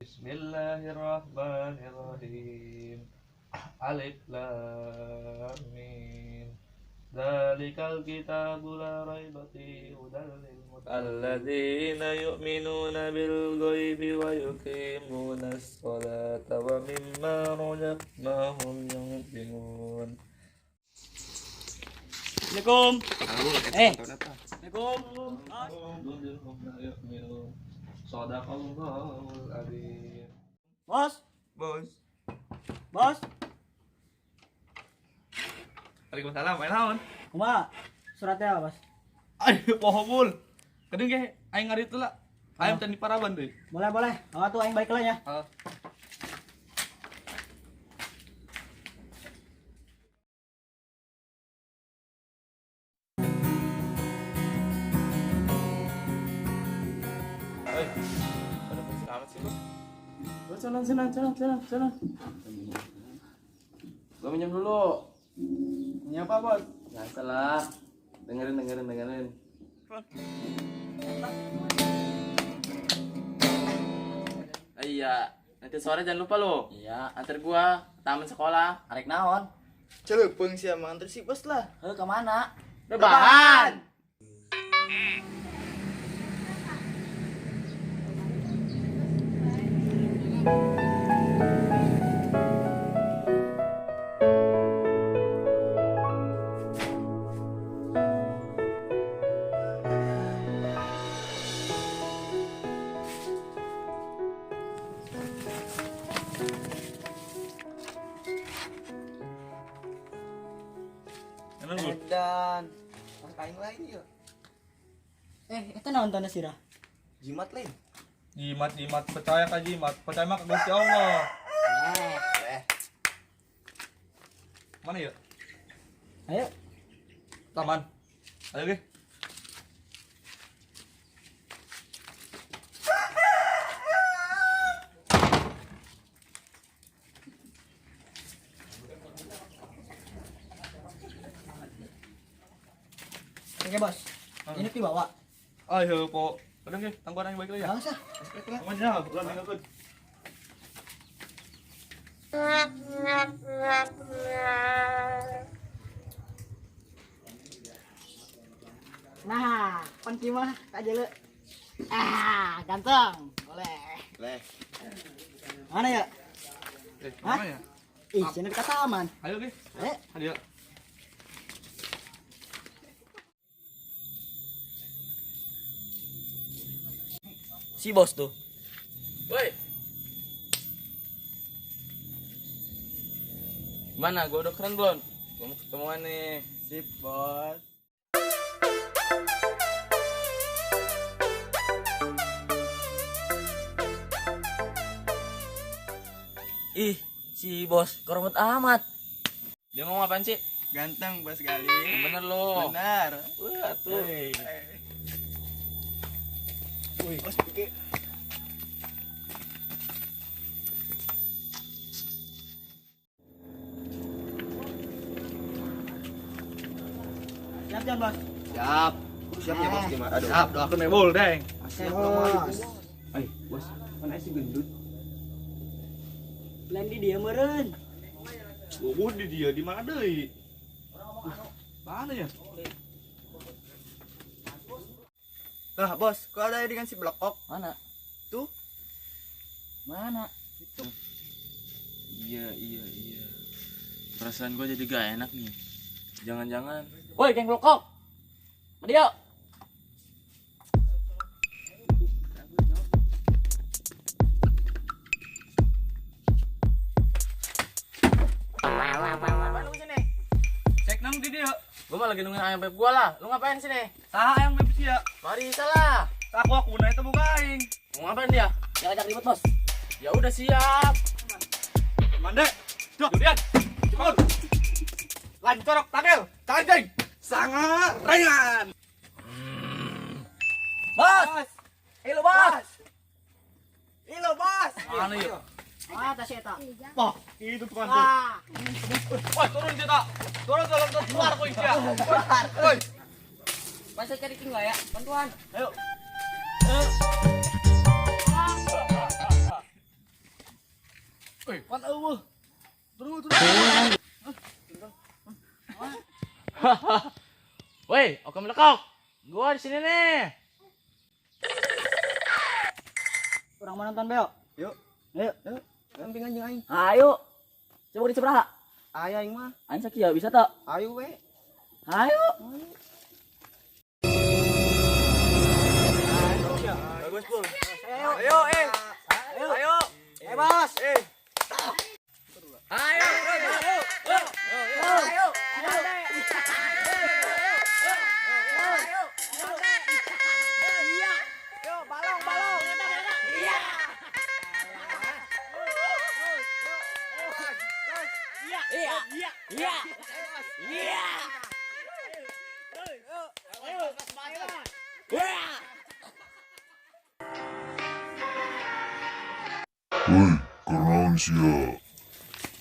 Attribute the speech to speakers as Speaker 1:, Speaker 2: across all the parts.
Speaker 1: Bismillahirrahmanirrahim. Alif Lam Mim. Dzalikal kitabu la raiba fihi hudan lil muttaqin. Alladzina yu'minuna bil ghaibi wa yuqimuna as-salata wa mimma razaqnahum yunfiqun.
Speaker 2: Assalamualaikum. Assalamualaikum.
Speaker 1: Sadaqallahul adzim.
Speaker 2: Bos,
Speaker 1: Bos.
Speaker 2: bos.
Speaker 1: Waalaikumsalam, main naon?
Speaker 2: Kumaha? Suratnya apa, Bos?
Speaker 1: Aduh, poho bul. Kadang ge aing ngari teh lah. Ayam can di paraban deui.
Speaker 2: Boleh, boleh. Oh, tuh aing balik lah ya.
Speaker 1: Ah.
Speaker 3: Oi, pada bersih amat sih lu.
Speaker 2: Jalan, jalan, jalan, jalan, jalan.
Speaker 3: Gua minjem dulu.
Speaker 2: Ini apa, Bos?
Speaker 3: Biasa lah. Dengerin, dengerin, dengerin. Ah, iya, nanti sore jangan lupa lo.
Speaker 4: Iya,
Speaker 3: Antar gua ke taman sekolah.
Speaker 4: arek naon?
Speaker 5: Celepeng sih emang antar si bos lah.
Speaker 4: Heuh, ke mana?
Speaker 3: Rebahan.
Speaker 1: Emang bul.
Speaker 5: Dan pas aing lain ya.
Speaker 2: Itu naon tanda sirah?
Speaker 5: Jimat lain.
Speaker 1: Jimat jimat percaya ka jimat, percaya mah ka Gusti Allah.
Speaker 5: Eh,
Speaker 1: Mana ya?
Speaker 2: Ayo.
Speaker 1: Taman. Ayo ge.
Speaker 2: Oke, Bos. Ini dibawa.
Speaker 1: Ayo po. Kadang ge, tangguhan aing balik lah ya.
Speaker 2: Bangsa.
Speaker 1: Aman ya, ulah ninggalkeun.
Speaker 2: Nah, pan kieu mah ka jeuleu. Ah, ganteng. Boleh.
Speaker 5: Leh.
Speaker 2: Mana ya?
Speaker 1: Eh, mana ya?
Speaker 2: Ih, sini dekat taman.
Speaker 1: Ayo ge.
Speaker 2: Ayo.
Speaker 1: Ayo.
Speaker 4: Si bos tuh.
Speaker 3: Woi. Mana? Gua udah keren belum? Gua mau ketemuan nih.
Speaker 5: Sip, bos.
Speaker 4: Ih, si bos koromot amat.
Speaker 3: Dia ngomong apaan sih?
Speaker 5: Ganteng bos kali.
Speaker 3: Yang bener lo.
Speaker 5: Benar.
Speaker 3: Wah, tuh.
Speaker 5: Wih, bos pikir.
Speaker 2: Siap, Jan, Bos.
Speaker 5: Siap. Siap ya bos gimana? Aduh.
Speaker 1: Siap, doakeun we bul, deng.
Speaker 2: Oke, Bos.
Speaker 5: Eh, bos, mana sih gendut?
Speaker 2: Lain di dia meureun.
Speaker 1: Gua di dia di mana deui? Mana ya?
Speaker 5: Lah, bos, kok ada dengan si blekok?
Speaker 4: Mana?
Speaker 5: Tuh.
Speaker 4: Mana?
Speaker 3: Iya, iya, iya. Perasaan gua jadi gak enak nih. Jangan-jangan
Speaker 4: Woi, geng blokok. Madio.
Speaker 3: Ngapain lu sini?
Speaker 1: Cek nang di dia.
Speaker 3: Gua malah lagi nungguin ayam beb gua lah. Lu ngapain sini?
Speaker 1: Saha ayam beb sia?
Speaker 3: Marisa lah.
Speaker 1: Aku aku na itu buka aing.
Speaker 3: Mau ngapain dia?
Speaker 4: Jangan ajak ribut, Bos.
Speaker 3: Ya udah siap.
Speaker 1: Mande. Duh, durian. Cepat. Lancorok tagel, tajeng. Sangat ringan.
Speaker 4: Bos. Halo, Bos.
Speaker 5: Ilo, bos.
Speaker 1: Mana ya?
Speaker 2: Ah, tas eta.
Speaker 1: Wah, itu tukang tuh.
Speaker 2: Ah.
Speaker 1: Wah, turun kita. Turun, turun, turun. Keluar kau sia. Woi.
Speaker 4: Masa cari tinggal ya? Bantuan.
Speaker 1: Ayo.
Speaker 2: Urang mau nonton beo.
Speaker 5: Yuk.
Speaker 4: Ayo.
Speaker 5: Yuk. Samping anjing aing.
Speaker 4: Ayo. Coba di seberapa?
Speaker 5: Aya aing mah.
Speaker 4: Aing sakieu bisa tak?
Speaker 5: Ayo we.
Speaker 4: Ayo.
Speaker 5: Bagus, Pul. Ayo, eh. Ayo. Ayo.
Speaker 2: Eh, bos.
Speaker 5: Eh.
Speaker 4: Ayo.
Speaker 2: Ayo. Yo, balong, balong. Iya.
Speaker 4: Iya. Iya. Iya. Iya. Iya.
Speaker 6: Hei, kunaon sia?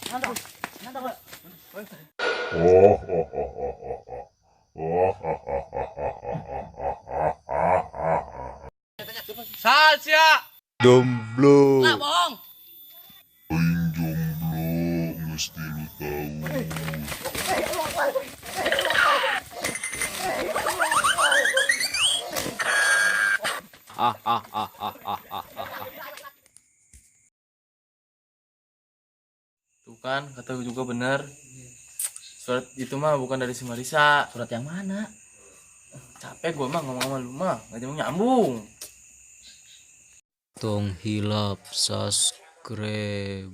Speaker 2: Nantang. Nantang, Bos.
Speaker 6: Oh, oh, oh, oh, oh, oh. Oh, oh, oh, oh, oh, oh, oh, oh, oh, oh.
Speaker 1: Saha sia?
Speaker 6: Jomblo.
Speaker 4: Lah bohong.
Speaker 6: Aing jomblo, geus 3 tahun.
Speaker 1: Ah ah ah ah ah ah ah.
Speaker 3: Tuh kan, kata gue juga bener. Surat itu mah bukan dari si Marisa.
Speaker 4: Surat yang mana?
Speaker 3: Capek gue mah ngomong sama lu mah, gak nyambung nyambung.
Speaker 7: Tong hilap subscribe.